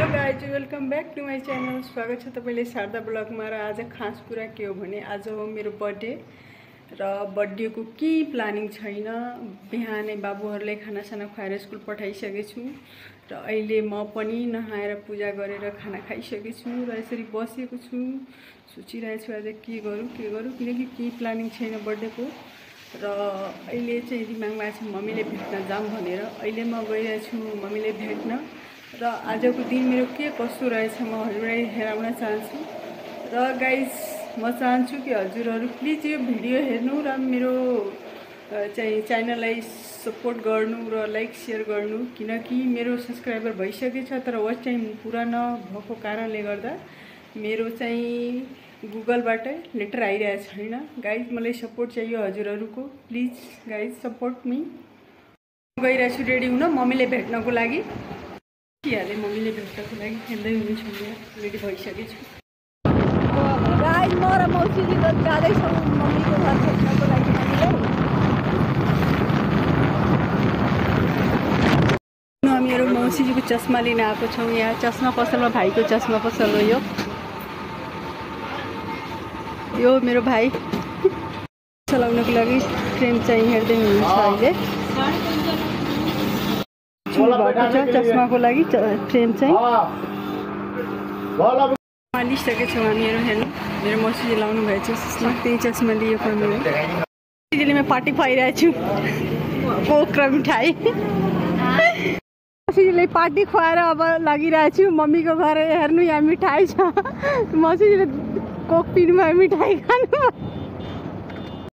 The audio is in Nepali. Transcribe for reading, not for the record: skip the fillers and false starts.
Hello guys, welcome back to my channel. स्वागत छ तपाईले शारदा ब्लगमा। र आज खास कुरा के हो भने आज हो मेरो बर्थडे र बर्थडेको केही प्लानिङ छैन। बिहानै बाबुहरूले खानासाना खुवाएर स्कुल पठाइसकेको छु र अहिले म पनि नहाएर पूजा गरेर खाना खाइसकेको छु र यसरी बसेको छु। सोचिरहेको छु आज के गरौँ किनकि केही प्लानिङ छैन बर्थडेको। र अहिले चाहिँ दिमागमा आएको छ मम्मीले भेट्न जाऊँ भनेर। अहिले म गइरहेको छु मम्मीले भेट्न र आजको दिन मेरो के कस्तो रहेछ म हजुरलाई हेराउन चाहन्छु। र गाइज म चाहन्छु कि हजुरहरू प्लिज यो भिडियो हेर्नु र मेरो चाहिँ च्यानललाई सपोर्ट गर्नु र लाइक सेयर गर्नु, किनकि मेरो सब्सक्राइबर भइसकेको छ तर वाच टाइम पुरा नभएको कारणले गर्दा मेरो चाहिँ गुगलबाट लेटर आइरहेको छैन। गाइज मलाई सपोर्ट चाहियो हजुरहरूको, प्लिज गाइज सपोर्ट मी। गइरहेको छु रेडी हुन मम्मीले भेट्नको लागि। हाले मम्मीले भेट्नको लागि खेल्दै हुनुहुन्छ, रेडी भइसकेको छु। गाइस म र मौसीले जाँदैछौँ मम्मीको घर भेट्नको लागि। मेरो मौसीजीको चस्मा लिन आएको छौँ। यहाँ चस्मा पसलमा भाइको चस्मा पसल हो। यो मेरो भाइ चलाउनको लागि फ्रेम चाहिँ हेर्दै हुनुहुन्छ। अहिले चस्मा को लागि फ्रेम चाहिँ लिइसकेको छौँ हामीहरू। हेर्नु मेरो मौसीले लाउनु भएको छ चस्मा, त्यही चस्मा लिएको मेरो मौसीले। म पार्टी खुवाइरहेको छु कोक र मिठाई। मौसीले पार्टी खुवाएर अब लागिरहेको छु मम्मीको घर हेर्नु। यहाँ मिठाई छ, मौसीले कोक पिनुमा मिठाई खानु।